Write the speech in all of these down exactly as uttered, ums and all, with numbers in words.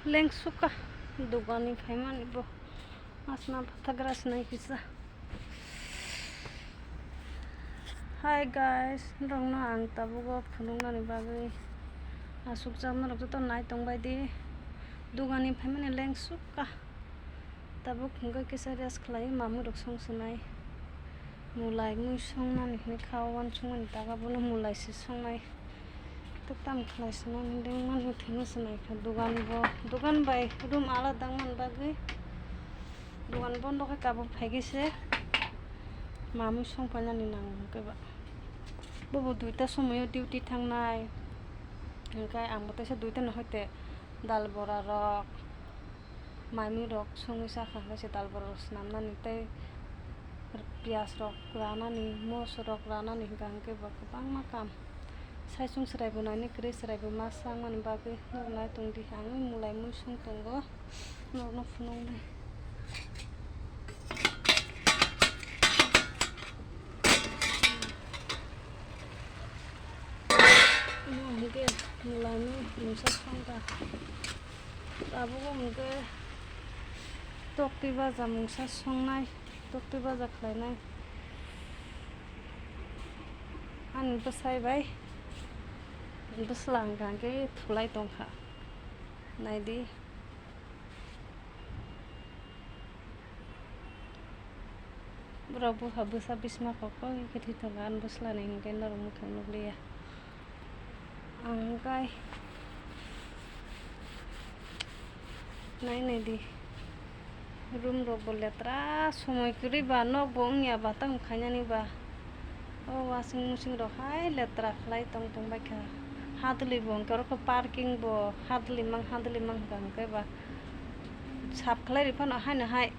Lengsuka dugani phaimani bo asna phathagra sinai kisa. Hi guys, norokno ang tabugo phunuknani bagwi aswk jak norok joto nai tongbai di. Dugani phaimani lengsuka. Tabuk hwnkhe kisa rest khlai, mamui rok song sinai. Mulai mui songnani hwnwi kha, uansukmani taga bono mulai se songnai. Tei tamo khlai sinani dengmani thwino sinai kha. Dugan bo, dugan bai room alada wngmani bagwi dugan bondo khe tabuk phaikhe se mamui songpainani nango hwnkhe ba. Bobo duita somoio duty thangnai. Hwnkhe ang bo teisa duita no hoite dal bora rok, maimui rok songwi chakha, hwnkhe se dal bora rok swnamnani tei piyaj rok ranani, moso rok ranani hwnkha hwnkhe bo kwbangma kam. Saichung chwrai bo nainwi kwrwi, chwrai bo ma changmani bagwi norok nai tong di, ang mulai mui song tongo. Norokno phunuknai. Omo hwnkhe mulai mui mungsa songkha. Tabuk hwnkhe toktwi baja mungsa songnai, toktwi baja khlainai. Ani bwsai bai bwsla hwnkha hwnkhe thulai tongkha. Naidi. Borok bupha bwsa bisma kok kok khe thwi tongo, ani bwslani hinkhe norok mwthang nukliya. Ang hinkhe nai nai di, room rok bo letra, somoi kwrwi ba, nok bo wngya ba, tamo khainani ba. O washing machine rok hai letra khlai tong tong baikha. Hadwlwi bo hwnkhe oro khe parking bo hadwlwi mang, hadwlwi mang hwnkha hwnkhe ba sap khlai rw phano haino hai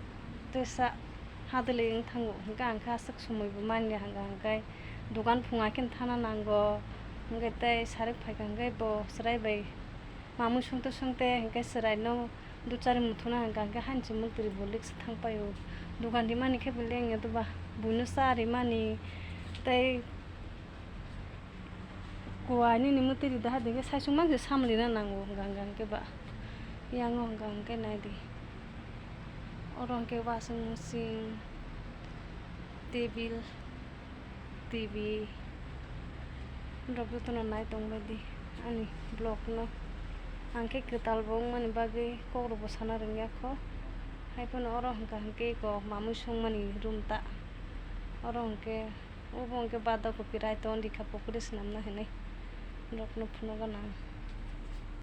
tesa hadwlwi wng thango. Hwnkhe ang khe aswk somoi bo manya hwnkha hwnkhe dugan phunga khe thana nango. Hwnkhe tei sarik phaikha hwnkhe bo chwrai bai mamui songte songte hwnkhe chwraino duchari muthuna hwnkha hwnkhe haini se mwktwiri bo liksa thang paio. Dugan rimani khe bo lengya doba, buino cha rimani tei kuai nini mwtwiri daha dikhe saichung mangse samlina nango hwnkha hwnkha hwnkhe ba. Yango hwnkha hwnkhe naidi. Oro hwnkhe washing machine, table, T V rok jotono nai tongbai di ani vlog no. Ang khe kwtal bo wngmani bagwi kok rok bo sana rwngya kho. Hai phano oro hwnkha hwnkhe kok mamui songmani room ta. Oro hwnkhe obo hwnkhe bada kopi rai ton rikha pokri swnamna hinwi rokno phunukgo nang.